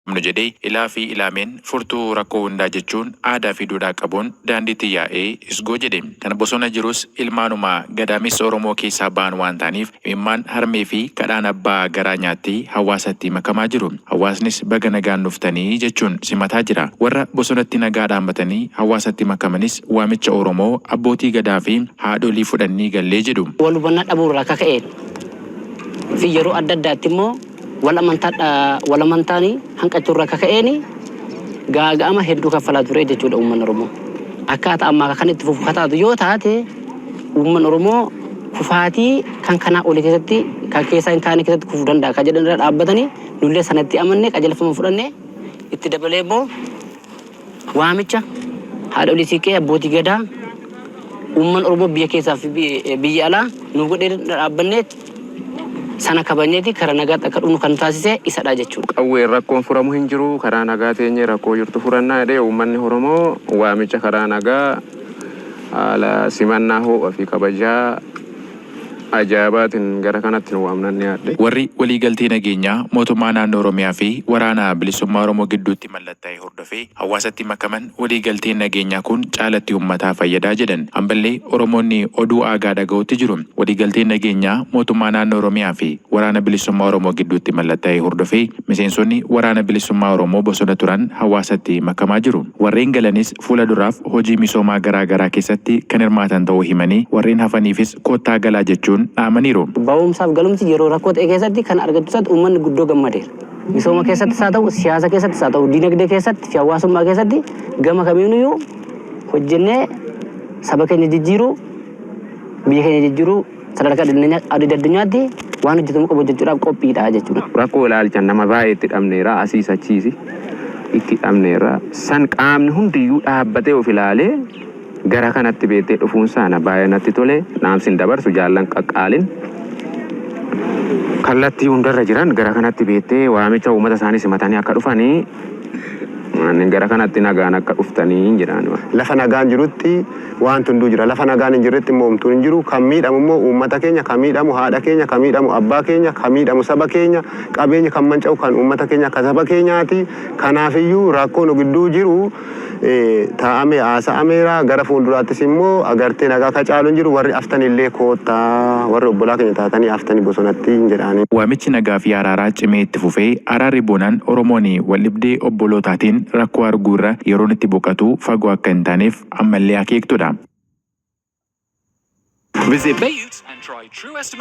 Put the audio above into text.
Qabnu jedhee ilaa fi ilaameen furtuu rakkoo hundaa jechuun aadaa fi duudhaa qabuun daandiitti yaa'ee isgoo jedhe. Kan bosona jirus ilmaanuma gadaamessa Oromoo keessaa ba'an waan ta'aniif imimmaan harmee fi kadhaan abbaa garaa nyaatti hawaasatti makamaa jiru. Hawaasnis baga nagaan dhuftanii jechuun simataa jira. Warra bosonatti nagaa dhaammatanii hawaasatti makamanis waamicha Oromoo, abbootii Gadaa fi haadholii fudhannii gallee jedhu. Wal hubannaa dhabuu irraa akka ka'een fi yeroo adda addaatti immoo wal amantaa wal amantaan hanqachuu irraa akka ka'een gaaga'ama hedduu kaffalaa ture jechuudha uummanni Oromoo. Akkaataa ammaa kan itti fufu taatu yoo taate, uummanni Oromoo kufaatii kan kanaa olii keessatti, kan keessaa hin kaane keessatti kufuu danda'a kan jedhan irra dhaabbatanii, nullee sanatti amanne, qajeelfama fudhanne. Itti dabalee immoo waamicha haadholii siiqqee, abbootii gadaa, uummanni Oromoo biyya keessaa fi biyya alaa nu godhee dhaabbannee, sana kabajneeti karaa nagaatti akka dhufnu kan taasise isadha jechuudha. Qawween rakkoon furamu hin jiru, karaa nagaa teenyee rakkoo jirtu furannaa jedhee uummanni Oromoo waamicha karaa nagaa haala simannaa ho'a fi kabajaa ajaa'ibaatiin gara kanatti nu waamnan dhiyaadhe. Warri waliigaltee nageenyaa mootummaa naannoo Oromiyaa fi Waraana Bilisummaa Oromoo gidduutti mallattaa'e hordofee hawaasatti makaman, waliigalteen nageenyaa kun caalatti uummataa fayyadaa jedhan. Ammallee Oromoonni oduu aagaa dhaga'utti jiru. Waliigalteen nageenyaa mootummaa naannoo Oromiyaa fi Waraana Bilisummaa Oromoo gidduutti mallattaa'e hordofee miseensonni Waraana Bilisummaa Oromoo bosona turan hawaasatti makamaa jiru. Warreen galanis fuula duraaf hojii misoomaa garaa garaa keessatti kan hirmaatan ta'uu himanii, warreen hafaniifis koottaa galaa jechuun dhaamaniiru. Ba'umsaaf galumsi yeroo rakkoo ta'e keessatti kan argachuu isaatti uummanni guddoo gammadeera. Misooma keessattis haa ta'u, siyaasa keessattis haa ta'u, dinagdee keessatti fi hawaasummaa keessatti gama kamiiniyyuu hojjennee saba keenya jijjiiruu, biyya keenya jijjiiruu, sadarkaa addunyaatti waan hojjetamuu qabu hojjechuudhaaf qophiidha jechuudha. Rakkoo ilaalchan nama baay'ee itti dhabneera, asiis achiis itti dhabneera. San qaamni hundiyyuu dhaabbatee of ilaalee gara kanatti beektee dhufuun saana baay'ee natti tole. Dhaamsin dabarsu, jaallan qaqqaalin kallattii hundarra jiran gara kanatti beektee waamicha uummata isaanii simatanii akka dhufanii, gara kanatti nagaan akka dhuftanii jedhaan. Lafa nagaan jirutti wanti hunduu jira. Lafa nagaan hin jirretti immoo homtuun hin jiru. Kan miidhamu immoo uummata keenya, kan miidhamu haadha keenya, kan miidhamu abbaa keenya, kan miidhamu saba keenya, qabeenya kan manca'u kan uummata keenya, kan saba keenyaati. Kanaafiyyuu rakkoo nu gidduu jiru taa'amee haasa'ameera. Gara fuulduraattis immoo agartee nagaa ka caalu hin jiru. Warri haftan illee koottaa, warri obbolaa keenya taatanii haftanii bosonatti hin jedhaani. Waamichi nagaa fi araaraa cimee itti fufee araarri boonaan Oromoon waldhibdee obbolootatiin rakkoo arguu irra yeroon itti boqotu fagoo akka hin taaneef ammallee akeektudha. Visit Bayut and try True Estimate.